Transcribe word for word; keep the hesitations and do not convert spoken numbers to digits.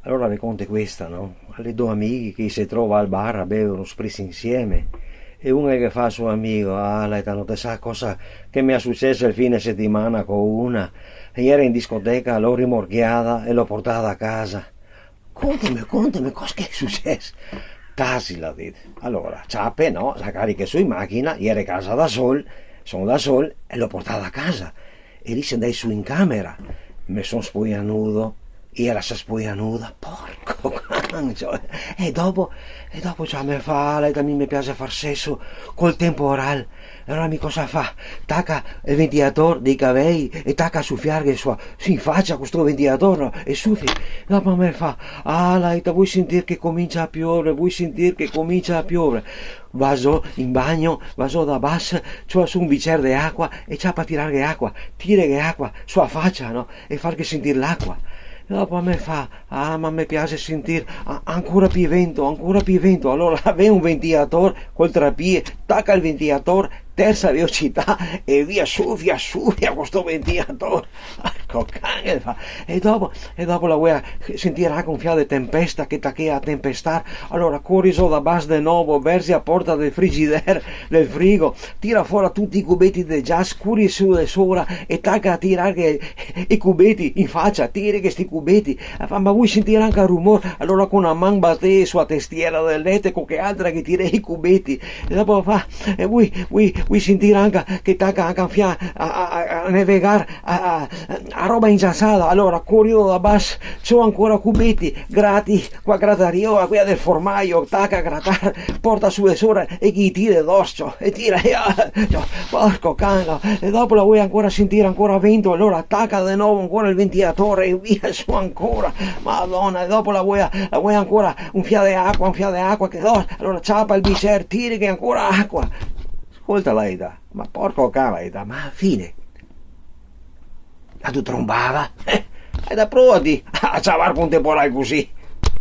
Alora ve conto questa, no? A l'è do amighi che i se trova al bar a bever un spritz insieme, e un el ghe fa al so amigo: "Ah, Laetà, no te sa cosa che me è suceso el fine setimana co una. Iere in discoteca, l'ho rimorchiada e l'ho portada a casa." "Conteme, conteme, cos che xe suceso?" "Tasi", l'ha dito. Alora, ciape, no? La cariche su in machina, iere casa da sol, son da sol, e l'ho portada a casa. E lì se ndai su in camera, me son spoià nudo, ela se spoia nuda, porco can, ciò. E dopo, e dopo, ciò, me fa: "Laetà, mi me piaxe far seso col temporal." Alora mi cosa fa? Taca el ventilator dei cavei e taca a sufiarghe su, su in facia co sto ventilator, no? E sufia. Dopo me fa: "Ah, Laetà, voi sentir che comincia a piovere, voi sentir che comincia a piovere." Va zo in bagno, va zo da bas, ciò su un bicer de acua e ciapa a tirarghe acua, tireghe acua su a facia, no? E farghe sentir l'acua. E dopo me fa: "Ah, ma me piaxe sentir a-, ancora pi vento, ancora pi vento." Alora vien un ventilator col trapie, taca el ventilator, tersa veocità, e via, sufia, sufia co sto ventilator. Porco can, el fa. E dopo, e dopo la voea sentir anca un fià de tempesta, che tachea a tempestar. Alora cori zo da bas de novo, verzi a porta del frigider, del frigo, tira fora tuti i cubeti de giaz, cori su de sora e taca a tirarghe i cubeti in facia, tireghe sti cubeti. E fa: "Ma voi sentir anca el rumor?" Alora co na man batea su a testiera del leto e co che altra che tira i cubeti. E dopo fa: "E voi, voi, voi sentir anca che taca anca un fià a, a, a, a nevegar a, a, a roba ingiazada?" Alora cori da bas, ciò ancora cubeti, grati, qua grataria, quea del formaio, taca a gratar, porta su de sora e ghe i tira doso, e tira, e, ah, ciò, porco can. E dopo la voea ancora sentir ancora vento, alora taca de novo ancora el ventilator e via su ancora. Madona, e dopo la voea, la voea ancora un fià de acua, un fià de acua, che do-, alora ciapa el bicer, tireghe ancora acua. Scolta, Laetà, ma porco can, Laetà, ma fine. La tu trombada? Eh, e da prova ti a ciavar co un temporal cusì.